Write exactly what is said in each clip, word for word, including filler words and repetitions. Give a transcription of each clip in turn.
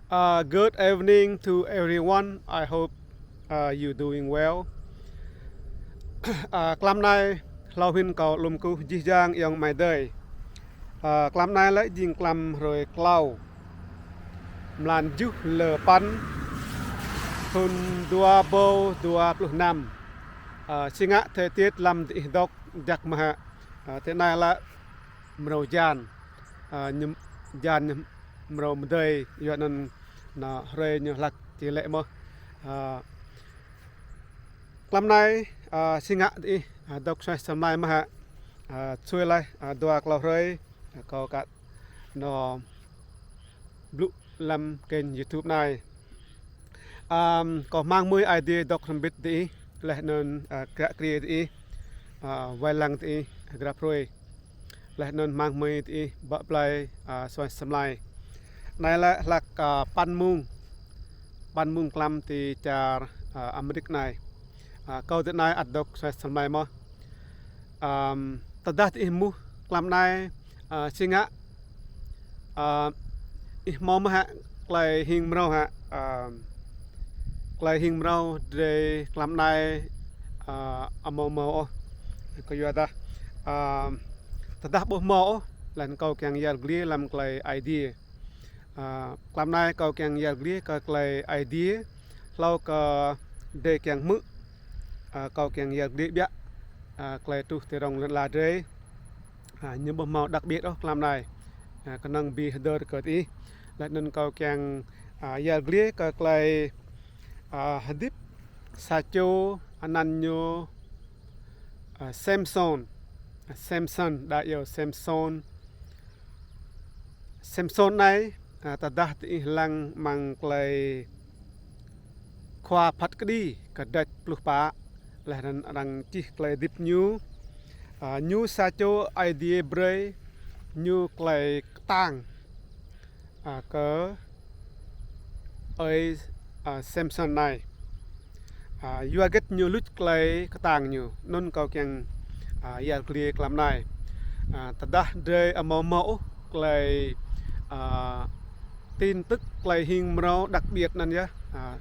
Uh, good evening to everyone. I hope uh, you doing well. Uh, klăm anei, hlâo hĭn kâo lŏ kkuh jih jang ayŏng amai adei. Uh, klăm anei lĕ jing klăm hruê tlâo, mlan kjuh lơ păn, thŭn dua êbâo dua pluh năm. Uh, si ngă thời tiết hlăm diih dôk jăk mơh hă? Uh, ti anei lĕ mrâo jan, uh, ñu, jan ñu mrâo mdei, yua anăn nao hruê ñu hlăk či lĕ mơh. Uh, klăm anei, uh, si ngă diih, uh, dôk suaih asei mlei mơh hă? Uh, sui leh, uh, dua tlâo hruê, uh, kâo ka nao blŭ hlăm kênh YouTube anei. Um, kâo hmăng hmưi Aê Diê dôk hrăm mbĭt diih, leh anăn, uh, kiă kriê diih, uh, wai lăng diih grăp hruê. Leh anăn hmăng hmưi diih bŏ blei, uh, suaih asei mlei. Anei lĕ hlăk, uh, păn mông, păn mông klăm ti čar, uh, Amêrik anei. Uh, kâo ti anei ăt dôk suaih asei mlei mơh. Um, tơdah diih êmuh klăm anei, uh, si ngă, uh, ih mâo mơh hă klei hing mrâo hă? Um, klei hing mrâo drei klăm anei, uh, amâo mâo ôh. Kyuadah, um, tơdah ƀu mâo ôh, leh anăn kâo čiăng yăl dliê hlăm klei Aê Diê. Uh, klăm anei kâo čiăng yăl dliê kơ klei Aê Diê, hlâo kơ drei čiăng hmư̆, uh, kâo čiăng yăl dliê ƀiă, uh, klei truh ti rŏng lăn ala drei. Uh, ñu ƀu mâo đặc biệt ôh klăm anei. Uh, knŏng bi hdơr kơ diih. Leh anăn kâo čiăng, uh, yăl dliê kơ klei, uh, hdĭp sa čô anăn ñu, uh, Samsôn. Samsôn, đa iêu Samsôn. Samsôn anei, uh, tơdah diih lăng mơ̆ng klei Khua Phat Kđi kdrêč pluh pă, leh anăn arăng čih klei hdĭp ñu. Uh, ñu sa čô Aê Diê brei ñu klei ktang, uh, kơ ơi, uh, Samsôn anei. Uh, yua hgĕt ñu luč klei ktang ñu, anăn kâo čiăng, uh, yăl dliê klăm anei. Uh, tơdah drei amâo mâo ôh klei, uh, tin tức klei hing mrâo đặc biệt anăn yơh, uh,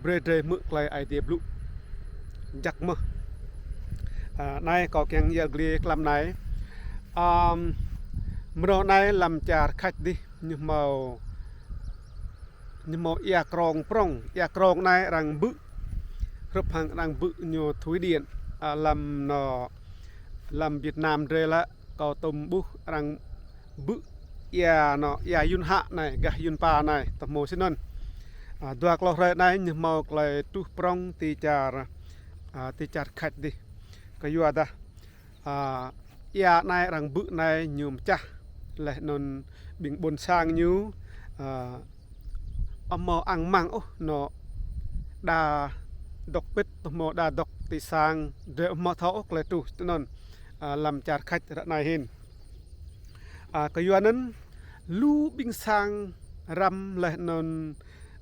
brei drei hmư̆ klei Aê Diê blŭ. Jăk mơh. Uh, anei kâo čiăng yăl dliê klăm anei. Um, mrâo anei hlăm čar Khač dih ñu mâo ñu mâo êa krông prŏng, êa krông anei arăng bư̆. Hrup hăng arăng bư̆ ñu thủy điện, uh, hlăm nao, hlăm Việt Nam drei lĕ kâo tuôm ƀuh arăng bư̆ êa nao, êa Yuăn Hă anei, gah Yuăn Pa anei, tơ hmô snăn. Uh, dua tlâo hruê anei ñu mâo klei truh prŏng ti čar, uh, ti čar Khač dih. Kyuadah, uh, êa anei arăng bư̆ anei ñu mčah, leh anăn ƀĭng ƀuôn sang ñu, uh, amâo ăng mang ôh nao đa dôk pĭt, tơ hmô đa dôk ti sang, drei amâo thâo ôh klei truh snăn, uh, hlăm čar Khač ară anei hĭn. Uh, kyuanăn lu ƀĭng sang răm leh anăn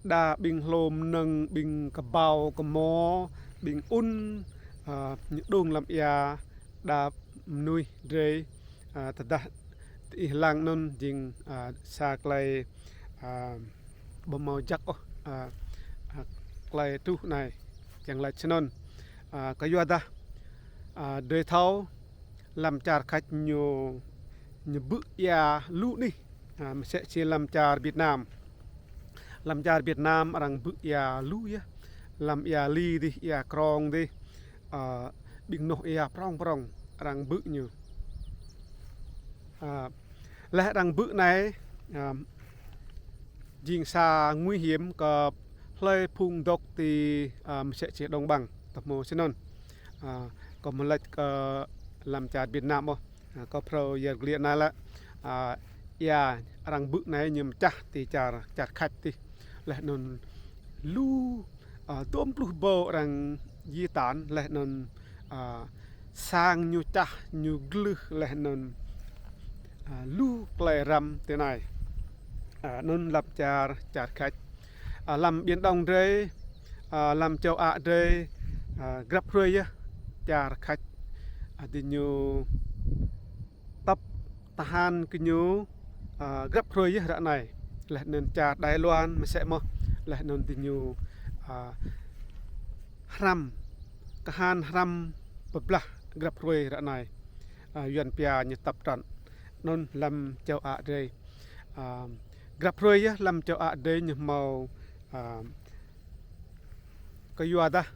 đa ƀĭng hlô mnơ̆ng, ƀĭng kbao kmo, ƀĭng ŭn, uh, ñu đung hlăm êa, đa mnuih drei, uh, tơdah diih lăng anăn jing, uh, sa klei, uh, ƀu mâo jăk ôh, uh, uh, klei truh anei, čiăng lač snăn. Uh, kyuadah, uh, drei thâo hlăm čar Khač ñu, ñu bư̆ êa lu anih, uh, msĕ si hlăm čar Việt Nam. Hlăm čar Việt Nam arăng bư̆ êa lu yơh. Hlăm êa Li dih, êa krông dih, uh, ƀĭng noh êa prŏng prŏng arăng bư̆ ñu. Uh, leh arăng bư̆ anei, uh, jing sa nguy hiểm kơ hlei phung dôk ti, uh, msĕ si đồng bằng, tơ hmô snăn. Uh, kâo amâo lač kơ hlăm čar Việt Nam ôh. Uh, kâo phrâo yăl dliê anei lĕ, uh, êa arăng bư̆ anei ñu mčah ti čar, čar Khač dih. Leh anăn lu, uh, dŭm pluh êbâo arăng di tản, leh anăn, uh, sang ñu čah, ñu glưh, leh anăn, uh, lu klei răm ti anei. Uh, anăn hlăm čar, čar Khač. Uh, hlăm Biển Đông drei, uh, hlăm châu Á drei, uh, grăp hruê yơh čar Khač, uh, diñu tăp tahan kơ ñu, uh, grăp hruê yơh ară anei. leh anăn čar Đài Loan msĕ mơh, leh anăn diñu, a, hrăm, kahan hrăm pơblah grăp hruê ară anei. A, Yuăn pia ñu tập trận. Anăn hlăm châu Á drei. A, grăp hruê yơh hlăm châu Á drei ñu mâo, a, kyuadah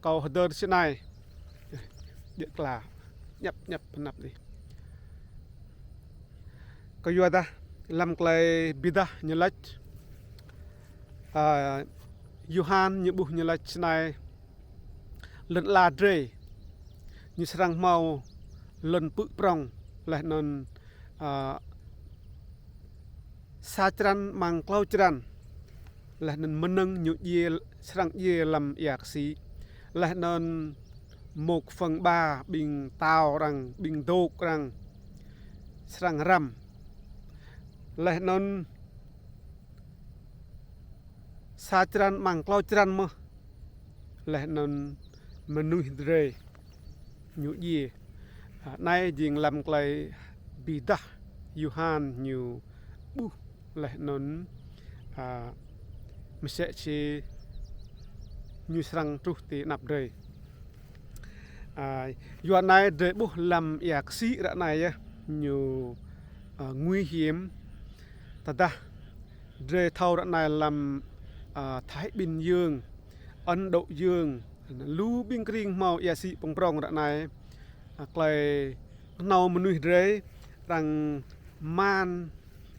kâo hdơr snei. Điêt kla, ñăp, ñăp, pnăp dih. Kyuadah hlăm klei bi êdah ñu lač, a, Yôhan ñu ƀuh ñu lač snei, lăn ala drei ñu srăng mâo lăn pư̆ prŏng, leh anăn, a, sa črăn mơ̆ng klâo črăn, leh anăn mnơ̆ng ñu djiê, srăng djiê hlăm êa ksĭ, leh anăn mâo phung ba ƀing tao arăng, ƀing dôk arăng srăng răm, leh anăn sa črăn mơ̆ng klâo črăn mơh, leh anăn mnuih drei ñu djiê. A, anei jing hlăm klei bi êdah Yôhan ñu ƀuh leh anăn, a, msĕ si ñu srăng truh ti anăp drei. A, yua anei drei ƀuh hlăm êa ksĭ ară anei yơh ñu, a, nguy hiểm. Tơdah drei thâo ară anei hlăm, a, Thái Bình Dương, Ấn Độ Dương, lu ƀing krĭng mâo êa ksĭ prŏng prŏng ară anei, a, klei knhâo mnuih drei, arăng man,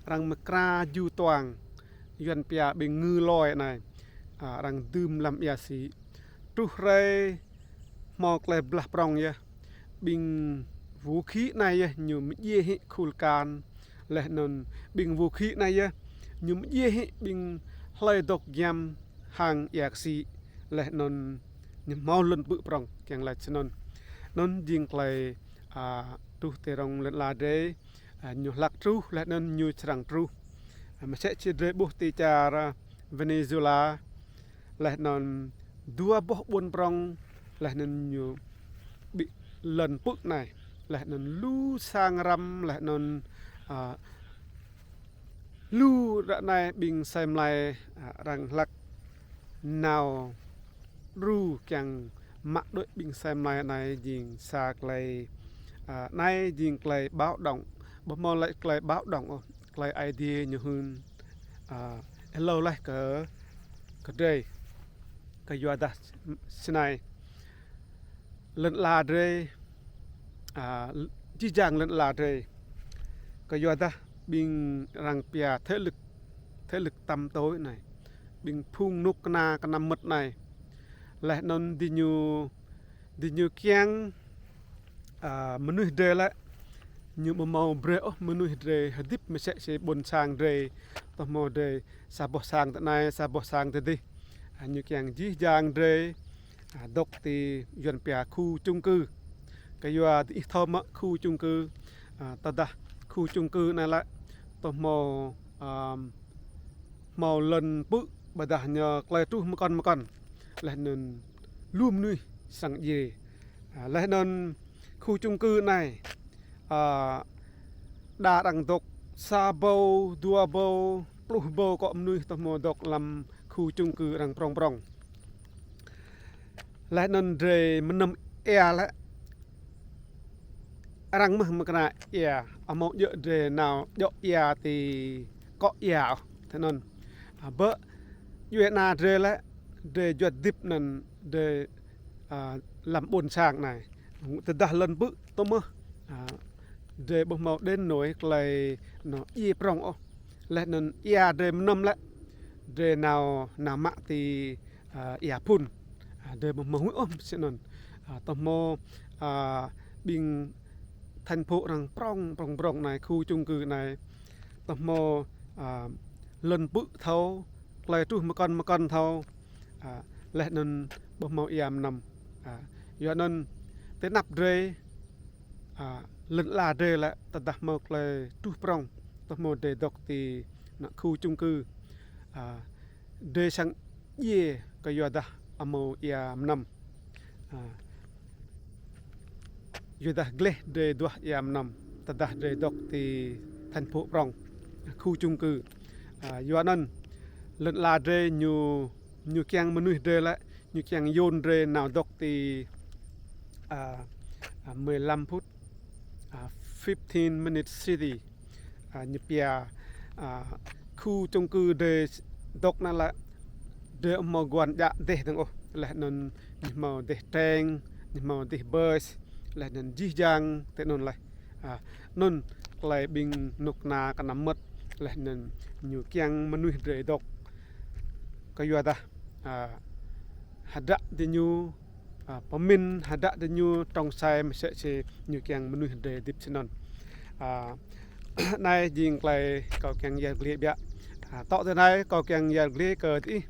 arăng mkra ju tuang, Yuăn pia ƀing ngư lôi anei, a, arăng dưm hlăm êa ksĭ. Truh hruê mâo klei blah prŏng yơh. Ƀing vũ khí anei yơh ñu mdjiê hĕ khul kan, leh anăn ƀing vũ khí anei yơh ñu mdjiê hĕ ƀing hlei dôk giăm hang êa ksĭ, leh anăn ñu mâo lăn pư̆ prŏng kiăng lač snăn. Anăn jing klei, a, truh ti rŏng lăn ala drei, a, ñu hlăk truh, leh anăn ñu srăng truh. A, msĕ si drei ƀuh ti čar, a, Venezuela, leh anăn dua boh ƀuôn prŏng, leh anăn ñu bi lăn pư̆ anei, leh anăn lu sang răm, leh anăn, a, lu ară anei ƀing asei mlei, a, arăng hlăk nao đru kiăng mă đuĕ ƀing asei mlei anei jing sa klei, a, anei jing klei báo động. Ƀuh mâo lač klei báo động ôh, klei Aê Diê ñu hưn, a, êlâo leh kơ, kơ drei. Kyuadah snei lăn ala drei, a, jih jang lăn ala drei. Kyuadah ƀing arăng pia thế lực, thế lực tăm tối anei, ƀing phung ênuk kna knăm mĭt anei, leh anăn diñu, diñu kiăng, a, mnuih drei lĕ, ñu ƀu mâo brei ôh mnuih drei hdĭp msĕ si ƀuôn sang drei, tơhmô drei sa boh sang ti anei, sa boh sang ti dih. A, ñu kiăng jih jang drei, a, dôk ti Yuăn pia khu chung cư. Kyua diih thâo mơ̆ khu chung cư, a, tơdah khu chung cư anei lĕ, tơhmô, a, mâo lăn pư̆ ƀiădah ñu klei truh mkăn mkăn. Leh anăn lu mnuih srăng djiê. A, leh anăn khu chung cư anei, a, đa arăng dôk sa êbâo, dua êbâo, pluh êbâo kŏ mnuih tơhmô dôk hlăm khu chung cư arăng prŏng prŏng. Leh anăn drei mnăm êa lĕ, arăng mơh mkra êa, amâo djŏ drei nao djŏ êa ti kŏ êa ôh, snăn. A, ƀơ djuê ana drei lĕ, drei juăt hdĭp anăn drei, a, hlăm ƀuôn sang anei. Tơdah lăn pư̆ tơ mơh, a, drei ƀuh mâo đến nỗi klei ñu djiê prŏng ôh. Leh anăn êa drei mnăm lĕ, drei nao, nao mă ti, a, êa phŭn. A, drei ƀuh mâo huĭ ôh snăn. A, tơhmô, a, ƀing thành phố arăng prŏng, prŏng, prŏng anei, khu chung cư anei. Tơhmô, a, lăn pư̆ thâo, klei truh mkăn mkăn thâo. A, leh anăn ƀuh mâo êa mnăm. A, yua anăn ti anăp drei, a, lăn ala drei lĕ tơdah mâo klei truh prŏng, tơhmô drei dôk ti anăn khu chung cư. A, drei srăng djiê kyuadah amâo êa mnăm. A, kyuadah gleh drei duah êa mnăm, tơdah drei dôk ti thành phố prŏng, khu chung cư. Yua anăn lăn ala drei ñu, ñu čiăng mnuih drei lĕ, ñu čiăng yôn drei nao dôk ti, à, à, mười lăm phút, à, fifteen minute city. À, ñu pia, à, khu chung cư drei dôk anăn lĕ, drei amâo guăn djă deh dơ̆ng ôh, leh anăn ñu mâo deh treng, ñu mâo deh bus, leh anăn jih jang ti anăn leh. À, anăn klei ƀĭng knŭk kna knăm mơ̆t, leh anăn ñu čiăng mnuih drei dôk. Kyuadah, à, hdră diñu, à, pơmĭn hdră diñu trông čhai msĕ si ñu čiăng mnuih drei hdĭp snăn. À, anei jing klei kâo čiăng yăl dliê ƀiă. À, tŏ ti anei kâo čiăng yăl dliê kơ diih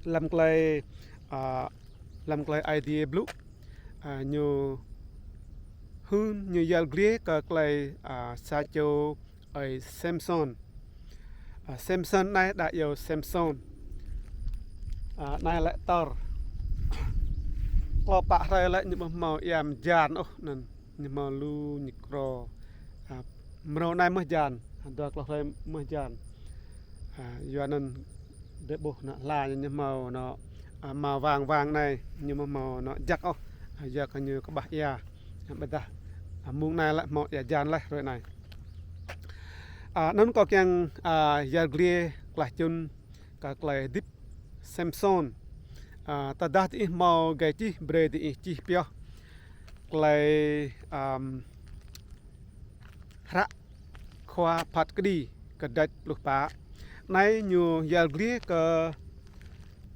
hlăm klei, à, hlăm klei Aê Diê blŭ, à, ñu hưn, ñu yăl dliê kơ klei, à, sa čô ơi Samsôn. À, Samsôn anei đa iêu Samsôn. À, anei lĕ tơr. Klâo pă hruê lĕ ñu ƀuh mâo êa mjan ôh anăn. Ñu mâo lu ñu krô. À, mrâo anei mơh jan, dua klâo hruê mơh jan. À, yua anăn drei ƀuh anăn hla ñu mâo anăn, à, mâo wang wang anei, ñu mâo mâo anăn jăk ôh. À, yua kơ ñu kƀah êa. À, ƀiădah, à, mông anei lĕ mâo êa jan leh hruê anei. À, anăn kâo čiăng, à, yăl dliê klah čŭn kơ klei hdĭp Samsôn. À, tơdah diih mâo gai čih brei diih čih pioh klei, ăm, hră Khua Phat Kđi kdrêč pluh pă. Anei ñu yăl dliê kơ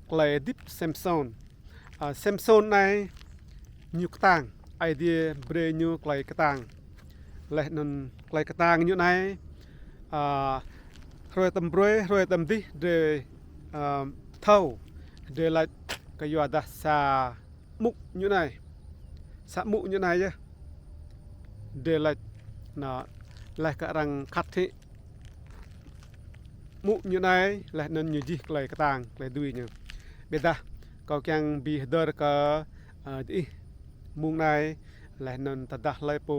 klei hdĭp Samsôn. À, Samsôn anei ñu ktang, Aê Diê brei ñu klei ktang. Leh anăn klei ktang ñu anei, à, hruê tăm brei, hruê tăm dih drei, à, thâo, drei lač kyuadah sa mŭk ñu anei. Sa mŭk ñu anei yơh. Drei lač anăn leh kơ arăng khăt hĕ mŭk ñu anei, leh anăn ñu jih klei ktang, klei dưi ñu. Ƀiădah kâo čiăng bi hdơr kơ, à, diih mông anei, leh anăn tơdah hlei pô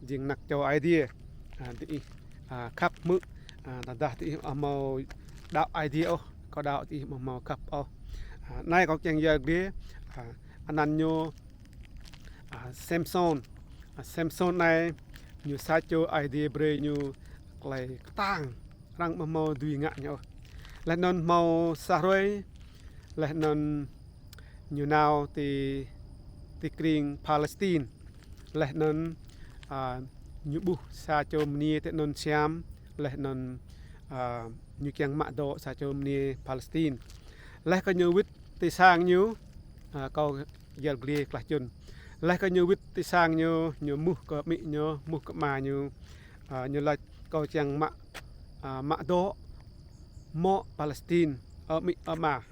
jing anak čô Aê Diê, à, diih, à, khăp hmư̆, à, tơdah diih amâo mâo đăo Aê Diê ôh, kâo đăo diih amâo mâo khăp ôh. À, anei kâo čiăng yăl dliê, à, anăn ñu, à, Samsôn. À, Samsôn anei ñu sa čô Aê Diê brei ñu klei ktang, arăng amâo mâo dưi ngă ñu ôh. Leh anăn mâo sa hruê, leh anăn ñu nao ti, ti krĭng Palestin. Leh anăn, à, ñu ƀuh sa čô mniê ti anăn siam, leh anăn, à, ñu čiăng mă dŏ sa čô mniê Palestin. Leh kơ ñu wĭt ti sang ñu, à, kâo yăl dliê klah čŭn. Leh kơ ñu wĭt ti sang ñu, ñu êmuh kơ amĭ ñu, êmuh kơ ama ñu, à, ñu lač kâo čiăng mă, à, mă dŏ mô̆ Palestin, ơ amĭ, ơ ama.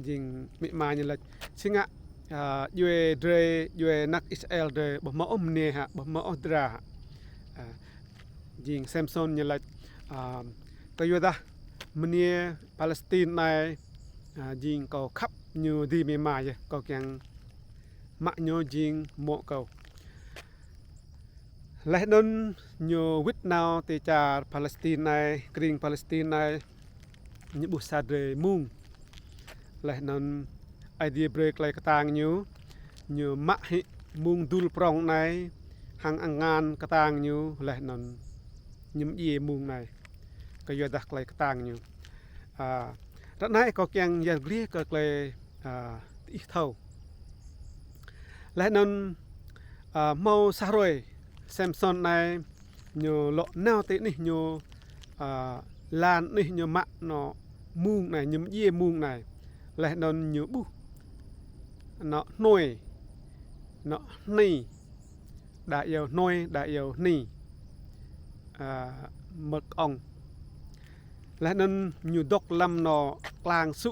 Jing amĭ ama ñu lač, si ngă, à, djuê drei, djuê anak Israel drei, ƀuh mâo ôh mniê hă, ƀuh mâo ôh dra hă. À, jing Samsôn ñu lač, à, kyuadah mniê Palestin anei, à, jing kâo khăp ñu dĭ amĭ ama yơh, kâo čiăng mă ñu jing mô̆ kâo. Leh anăn ñu wĭt nao ti čar Palestin anei, krĭng Palestin anei, ñu ƀuh sa drei mung. Leh anăn Aê Diê brei klei ktang ñu, ñu mă hĕ mung dŭl prŏng anei, hăng angan ktang ñu, leh anăn ñu mdjiê mung anei. Kyuadah klei ktang ñu. À, ară anei kâo čiăng yăl dliê kơ klei, à, diih thâo. Leh anăn, à, mâo sa hruê, Samsôn anei ñu lŏ nao ti anih ñu, à, lăn anih ñu mă anăn mung anei, ñu mdjiê mung anei. Leh anăn ñu ƀuh anăn hnuê, anăn hni, đa iêu hnuê, đa iêu hni, à, mơ̆k ŏng. Leh anăn ñu dôk hlăm anăn klang sŭ,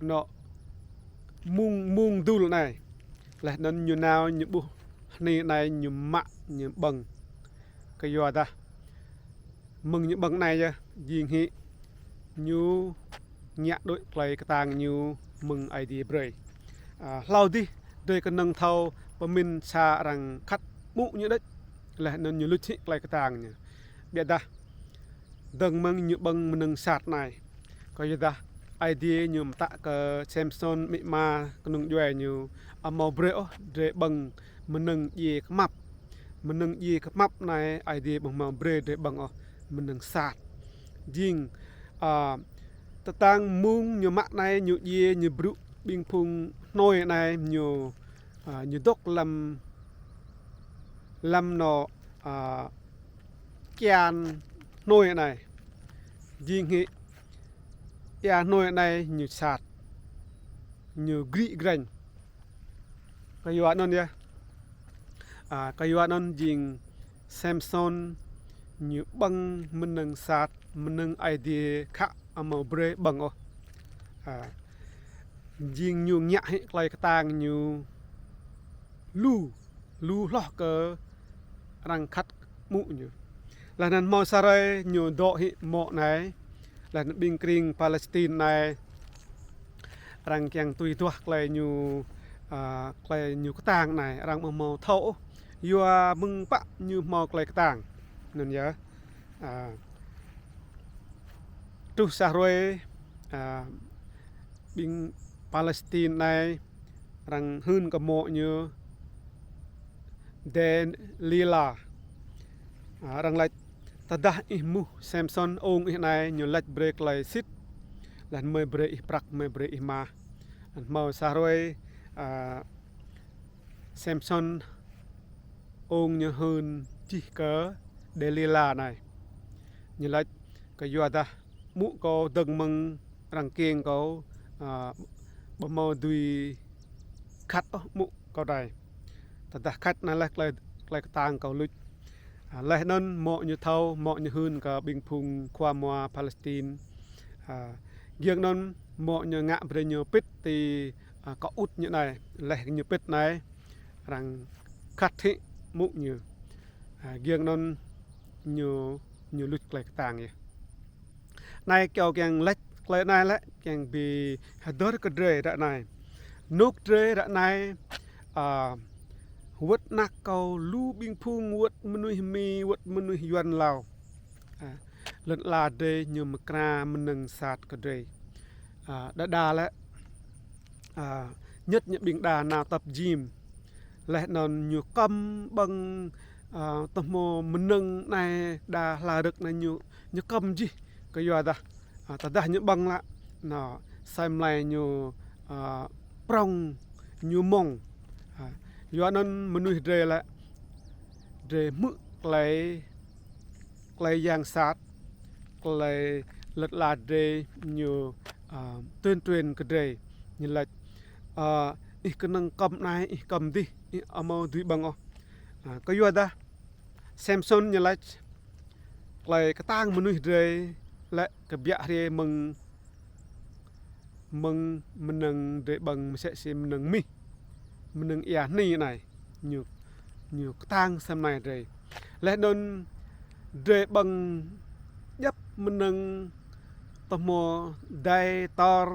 anăn mung, mung dŭl anei. Leh anăn ñu nao ñu ƀuh hni anei ñu mă ñu ƀơ̆ng. Kyuadah mơ̆ng ñu ƀơ̆ng anei yơh, jing hĕ ñu ngă đuĕ klei ktang ñu mơ̆ng Aê Diê brei. À, hlâo dih drei knŏng thâo pơmĭn sa arăng khăt mŭk ñu đĕč, leh anăn ñu luč hĕ klei ktang ñu. Ƀiădah dơ̆ng mơ̆ng ñu ƀơ̆ng mnơ̆ng sat anei. Kyuadah Aê Diê ñu mtă kơ Samsôn amĭ ama knŏng djuê ñu amâo brei ôh drei ƀơ̆ng mnơ̆ng djiê kmăp. Mnơ̆ng djiê kmăp anei Aê Diê ƀu mâo brei drei ƀơ̆ng ôh, mnơ̆ng sat. Jing, a, tơdang mơ̆ng ñu mă anei ñu djiê ñu brŭ ƀĭng phung hnôi anei ñu, a, ñu dôk lăm, lăm nŏ, a, kian hnôi anei. Jing hĕ ia hnôi anei ñu sat, ñu grĭ grêñ. Kyua anăn yơh. A, kyua anăn jing Samsôn ñu ƀơ̆ng mnơ̆ng sat, mnơ̆ng Aê Diê khă amâo brei ƀơ̆ng ôh. A, jing ñu ngă hĕ klei ktang ñu lu, lu hloh kơ arăng khăt mŭ ñu. Leh anăn mâo sa hrơi ñu dôk hĕ mô̆ anei, leh anăn ƀĭng krĭng Palestin anei, arăng kiăng tui duah klei ñu, a, klei ñu ktang anei, arăng amâo mâo thâo ôh, yua mơ̆ng pă ñu mâo klei ktang. Anăn yơh, a, truh sa hruê, a, ƀĭng Palestin anei, arăng hưn kơ mô̆ ñu Delila. A, arăng lač, tơdah ih êmuh Samsôn ung ih anei ñu lač brei klei sĭt, leh anăn mơi brei ih prăk, mơi brei ih mah. Anăn mâo sa hruê, a, Samsôn ung ñu hưn čih kơ Delila anei. Ñu lač, kyuadah mŭ kâo dơ̆ng mơ̆ng arăng kkiêng kâo, a, ƀu mâo dưi khăt ôh mŭ kâo anei. Tơdah khăt anăn leh klei, klei ktang kâo luč. A, leh anăn mô̆ ñu thâo, mô̆ ñu hưn kơ ƀĭng phung khua mua Palestin. A, giăng anăn mô̆ ñu ngă brei ñu pĭt ti, a, kŏ ŭt ñu anei. Leh ñu pĭt anei, arăng khăt hĕ mŭ ñu. A, giăng anăn ñu, ñu luč klei ktang yơh. Anei kâo kiăng lač klei anei lĕ, kiăng bi hdơr kơ drei ară anei. Anôk drei ară anei, a, wăt anak kâo lu ƀĭng phung, wăt mnuih Mi, wăt mnuih Yuăn êlâo. A, lăn ala drei ñu mkra mnơ̆ng sat kơ drei. A, đa đa lĕ, a, ñĕt ñu ƀĭng đa nao tăp jim. Leh anăn ñu kăm ƀơ̆ng, a, tơhmô mnơ̆ng anei đa hla rơ̆k anei ñu, ñu kăm jih kyuadah, a, tơdah ñu ƀơ̆ng lĕ, nŏ, asei mlei ñu, a, prŏng, ñu mŏng. A, yua anăn mnuih drei lĕ, drei hmư̆ klei, klei yang sat, klei lăn ala drei ñu, a, tuyên truyền kơ drei. Ñu lač, a, ih knŏng kăm anei, ih kăm dih, ih amâo dưi ƀơ̆ng ôh. A, kyuadah Samsôn ñu lač, klei ktang mnuih drei lĕ kbiă hriê mơ̆ng, mơ̆ng mnơ̆ng drei ƀơ̆ng msĕ si mnơ̆ng mih, mnơ̆ng ia hni anei, ñu, ñu ktang asei mlei drei. Leh anăn drei ƀơ̆ng djăp mnơ̆ng tơhmô dei tor,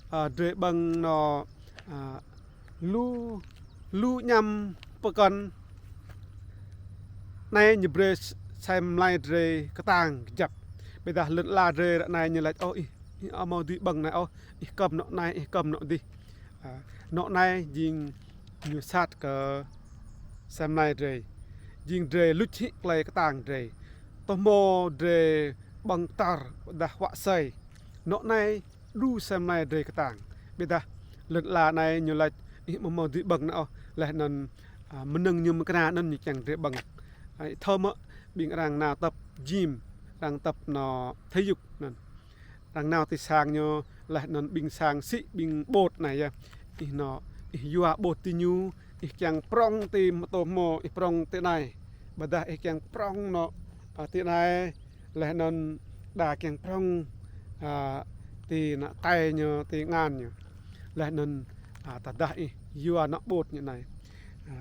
a, drei ƀơ̆ng nŏ, a, lu, lu ñăm pơkŏn. Anei ñu brei asei mlei drei ktang kjăp. Ƀiădah lăn ala drei ară anei ñu lač, ôh, ih, ih amâo dưi ƀơ̆ng anei ôh, ih kăm nŏ anei, ih kăm nŏ dih. A, nŏ anei jing ñu sat kơ asei mlei drei. Jing drei luč hĕ klei ktang drei. Tơhmô drei ƀơ̆ng tar ƀiădah huă asei. Nŏ anei đru asei mlei drei ktang. Ƀiădah lăn ala anei ñu lač, ih amâo mâo dưi ƀơ̆ng anei ôh, leh anăn, a, mnơ̆ng ñu mkra anăn ñu čiăng drei ƀơ̆ng. A, ih thâo mơ̆, ƀĭng arăng nao tăp jim, arăng tăp nŏ thể dục anăn. Arăng nao ti sang ñu, leh anăn ƀĭng sang sĭ, ƀĭng ƀôt anei yơh. Ih nŏ, ih yua ƀôt ti ñu, ih čiăng prŏng ti mtô hmô, ih prŏng ti anei. Ƀiădah ih čiăng prŏng nŏ, a, ti anei, leh anăn đa čiăng prŏng, a, ti nŏ tai ñu, ti kngan ñu. Leh anăn, a, tơdah ih yua nŏ ƀôt ñu anei. A,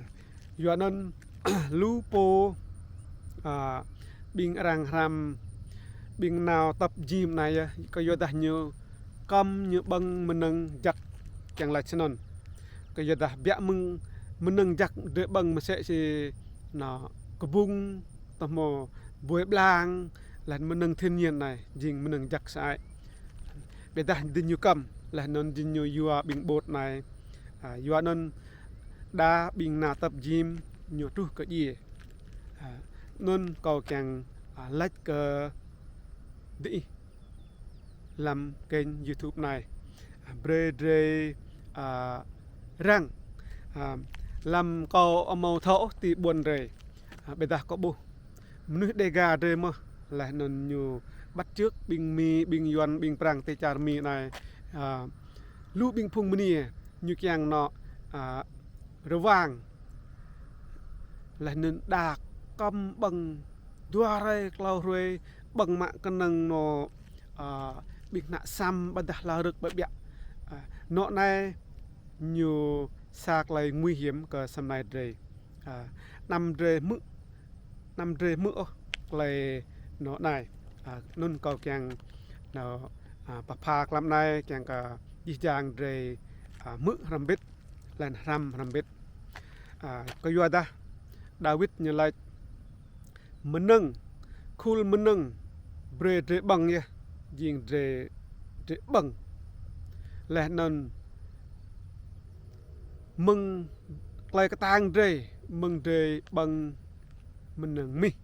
yua anăn lu pô, a, ƀĭng arăng hrăm, ƀĭng nao tăp jim anei yơh, kyuadah ñu kăm ñu ƀơ̆ng mnơ̆ng jăk čiăng lač snăn. Kyuadah biă mơ̆ng mnơ̆ng jăk drei ƀơ̆ng msĕ si nŏ kbŭng, tơhmô buê blang, Leh anăn mnơ̆ng thiên nhiên anei jing mnơ̆ng jăk sơăi. Ƀiădah diñu kăm, leh anăn diñu yua ƀĭng ƀôt anei. A, yua anăn đa ƀĭng nao tăp gym ñu truh kơ djiê. A, anăn kâo čiăng, a, lač kơ diih hlăm kênh YouTube anei. A, brei drei, a, răng. A, hlăm kâo amâo thâo ôh ti ƀuôn drei. A, ƀiădah kâo ƀuh mnuih Đêga drei mơh, leh anăn ñu bắt chước ƀĭng Mi, ƀĭng Yuăn, ƀĭng Prăng ti čar Mi anei. A, lu ƀĭng phung mniê ñu čiăng nao, a, rơwang. Leh anăn đa kăm ƀơ̆ng dua hruê, klâo hruê, ƀơ̆ng mă knŏng nao, a, ƀĭng hnă săm ƀiădah hla rơ̆k ƀiă ƀiă. A, nao anei ñu sa klei nguy hiểm kơ asei mlei drei. A, anăm drei hmư̆, anăm drei hmư̆ ôh klei nao anei. A, anăn kâo čiăng nao, a, pha pha hlăm anei čiăng kơ jih jang drei, a, hmư̆ hrăm mbĭt, leh anăn hrăm hrăm mbĭt. A, kyuadah Đawit ñu lač mnơ̆ng, khul mnơ̆ng brei drei ƀơ̆ng yơh, jing drei, drei ƀơ̆ng. Leh anăn mơ̆ng klei ktang drei, mơ̆ng drei ƀơ̆ng mnơ̆ng mih.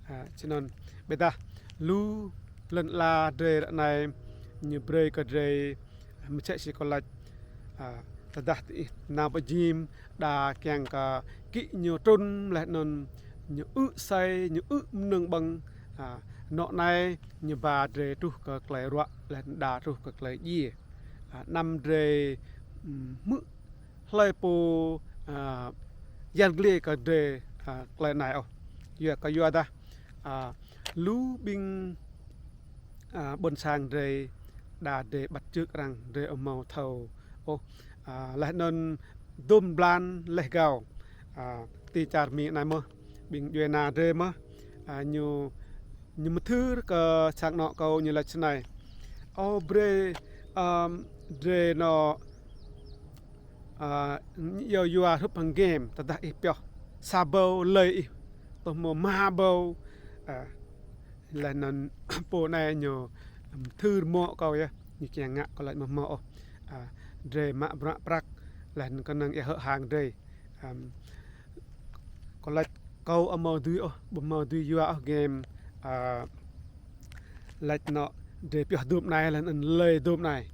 A, snăn ƀiădah lu lăn ala drei ară anei ñu brei kơ drei msĕ si kâo lač, a, tơdah diih nao pơ gym, đa čiăng kơ kĭ ñu trŭn leh anăn ñu ư̆ asei, ñu ư̆ mnơ̆ng ƀơ̆ng, a, nao anei ñu ba drei truh kơ klei ruă leh anăn đa truh kơ klei djiê. A, anăm drei, mm, hmư̆ hlei pô, a, yăl dliê kơ drei, a, klei anei ôh. Yua kyuadah, a, lu ƀĭng, a, ƀuôn sang drei đa drei bắt chước arăng drei amâo thâo ôh. A, leh anăn dŭm blan leh gao, a, ti čar Mi anei mơh, ƀĭng djuê ana drei mơh, a, ñu, ñu mthưr kơ sang anôk kâo ñu lač snei. Ơ, brei, ăm, drei nao, a, yua yua hrup hŏng game, tơdah ih pioh sa ƀâo lei ih tuh mâo êma ƀâo. A, leh anăn pô anei ñu, ăm, mthưr mơh kâo yơh, ñu čiăng ngă kâo lač mơh mơh ôh. A, drei mă bruă prăk, leh anăn knŏng ih hơ̆ hang drei. Ăm, kâo lač kâo amâo dưi ôh, ƀu mâo dưi yua ôh game, a, lač nao drei pioh dŭm anei leh anăn lei dŭm anei.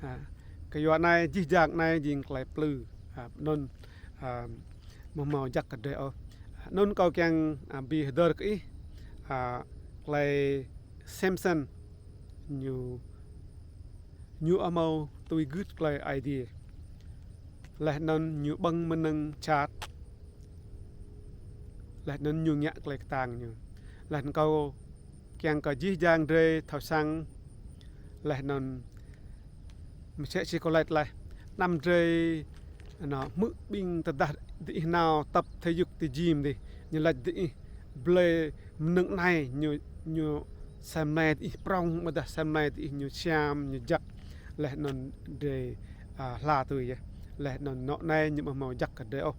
A, kyua anei jih jang anei jing klei plư. A, anăn, a, amâo mâo jăk kơ drei ôh. Anăn kâo čiăng, a, bi hdơr kơ ih, a, klei Samsôn ñu, ñu amâo tui gưt klei Aê Diê. Leh anăn ñu ƀơ̆ng mnơ̆ng jhat. Leh anăn ñu ngă klei ktang ñu. Leh anăn kâo čiăng kơ jih jang drei thâo săng. Leh anăn msĕ si kâo lač leh, anăm drei nao hmư̆ ƀĭng tơdah diih nao tập thể dục ti gym dih, ñu lač diih blei mnơ̆ng anei ñu, ñu asei mlei diih prŏng, ƀiădah asei mlei diih ñu siam, ñu jăk. Leh anăn drei, a, hla tui yơh. Leh anăn nao anei ñu amâo mâo jăk kơ drei ôh.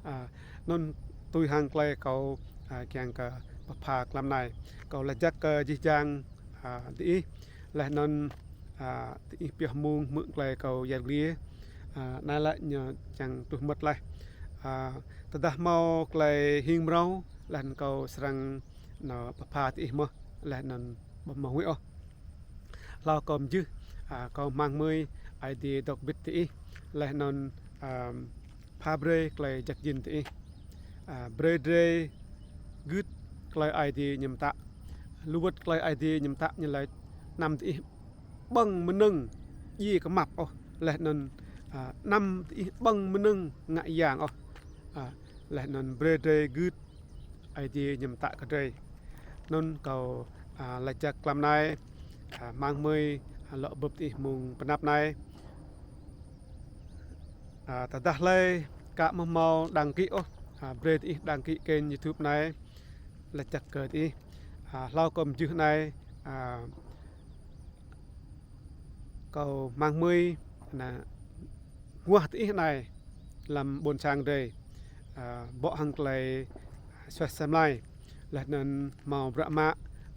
A, anăn tui hŏng klei kâo, a, čiăng kơ pha pha hlăm anei. Kâo lač jăk kơ jih jang, a, diih. Leh anăn, a, diih pioh mmông hmư̆ klei kâo yăl dliê. A, anei lĕ ñu čiăng truh mŭt leh. A, tơdah mâo klei hing mrâo, leh anăn kâo srăng nao pha pha diih mơh, leh anăn ƀu mâo huĭ ôh. Hlâo kâo mjưh, a, kâo hmăng hmưi Aê Diê dôk mbĭt diih, leh anăn, a, pha brei klei jăk jĭn diih. A, brei drei gưt klei Aê Diê ñu mtă. Lu wăt klei Aê Diê ñu mtă ñu lač anăm diih ƀơ̆ng mnơ̆ng djiê kmap ôh, leh anăn, a, anăm diih ƀơ̆ng mnơ̆ng ngă yang ôh. A, leh anăn brei drei gưt Aê Diê ñu mtă kơ drei. Anăn kâo, a, lač jăk hlăm anei, a, hmăng hmưi, a, lŏ bưp diih mơ̆ng pnăp anei. A, tơdah hlei ka amâo mâo đăng ký ôh, a, brei diih đăng ký kênh YouTube anei, lač jăk kơ diih. A, hlâo kâo mjưh anei, a, kâo hmăng hmưi, na, aguah diih anei hlăm ƀuôn sang drei, a, bŏ hŏng klei suaih asei mlei, leh anăn mâo bruă mă,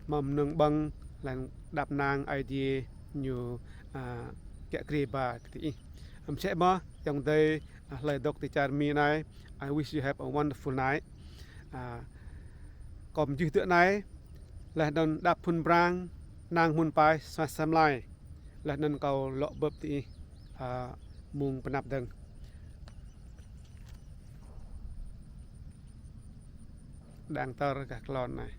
Mâo mnơ̆ng ƀơ̆ng, leh anăn đăp năng Aê Diê ñu, a, kiă kriê ba kơ diih. Msĕ mơh, ayŏng adei, a, hlei dôk ti čar Mi anei, I wish you have a wonderful night. A, kâo mjưh dŭ anei, leh anăn đăp phŭn brang, năng mŭn pai, suaih asei mlei. Leh anăn kâo lŏ bưp diih, a, mơ̆ng pnăp dơ̆ng. Đang tơr gah klon anei.